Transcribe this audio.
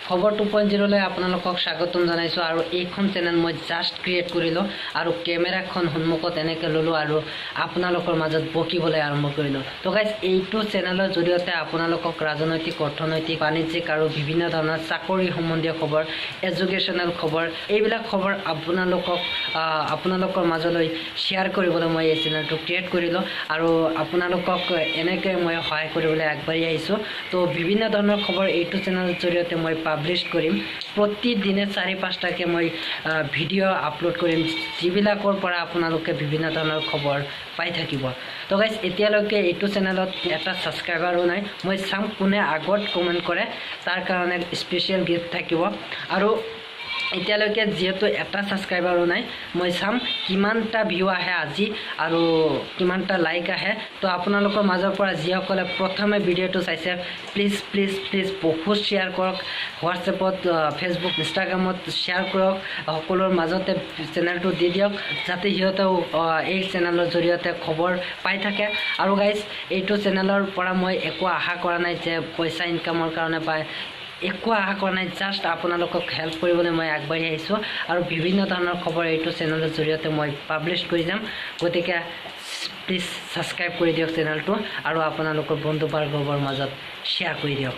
খবৰ 2.0লৈ আপোনালোকক স্বাগতম জনাইছোঁ। আৰু এইখন চেনেল মই জাষ্ট ক্ৰিয়েট কৰিলোঁ আৰু কেমেৰাখন সন্মুখত এনেকৈ ল'লোঁ আৰু আপোনালোকৰ মাজত বকিবলৈ আৰম্ভ কৰিলোঁ। তো গাইজ, এইটো চেনেলৰ জৰিয়তে আপোনালোকক ৰাজনৈতিক, অৰ্থনৈতিক, বাণিজ্যিক আৰু বিভিন্ন ধৰণৰ চাকৰি সম্বন্ধীয় খবৰ, এডুকেশ্যনেল খবৰ, এইবিলাক খবৰ আপোনালোকৰ মাজলৈ শ্বেয়াৰ কৰিবলৈ মই এই চেনেলটো ক্ৰিয়েট কৰিলোঁ আৰু আপোনালোকক এনেকৈ মই সহায় কৰিবলৈ আগবাঢ়ি আহিছোঁ। তো বিভিন্ন ধৰণৰ খবৰ এইটো চেনেলৰ জৰিয়তে মই পাব্লিছ কৰিম। প্ৰতিদিনে চাৰি পাঁচটাকৈ মই ভিডিঅ' আপলোড কৰিম, যিবিলাকৰ পৰা আপোনালোকে বিভিন্ন ধৰণৰ খবৰ পাই থাকিব। তো গাইজ, এতিয়ালৈকে এইটো চেনেলত এটা ছাবস্ক্ৰাইবাৰো নাই। মই চাম কোনে আগত কমেণ্ট কৰে, তাৰ কাৰণে স্পেচিয়েল গিফ্ট থাকিব। আৰু এতিয়ালৈকে যিহেতু এটা ছাবস্ক্ৰাইবাৰো নাই, মই চাম কিমানটা ভিউ আহে আজি আৰু কিমানটা লাইক আহে। তো আপোনালোকৰ মাজৰ পৰা যিসকলে প্ৰথমে ভিডিঅ'টো চাইছে, প্লিজ প্লিজ প্লিজ বহুত শ্বেয়াৰ কৰক। হোৱাটছএপত, ফেচবুক, ইনষ্টাগ্ৰামত শ্বেয়াৰ কৰক। সকলোৰ মাজতে চেনেলটো দি দিয়ক, যাতে সিহঁতেও এই চেনেলৰ জৰিয়তে খবৰ পাই থাকে। আৰু গাইজ, এইটো চেনেলৰ পৰা মই একো আশা কৰা নাই যে পইচা ইনকামৰ কাৰণে বা একো আশা কৰা নাই। জাষ্ট আপোনালোকক হেল্প কৰিবলৈ মই আগবাঢ়ি আহিছোঁ আৰু বিভিন্ন ধৰণৰ খবৰ এইটো চেনেলৰ জৰিয়তে মই পাব্লিছ কৰি যাম। গতিকে প্লিজ ছাবস্ক্ৰাইব কৰি দিয়ক চেনেলটো আৰু আপোনালোকৰ বন্ধুবৰ্গৰ মাজত শ্বেয়াৰ কৰি দিয়ক।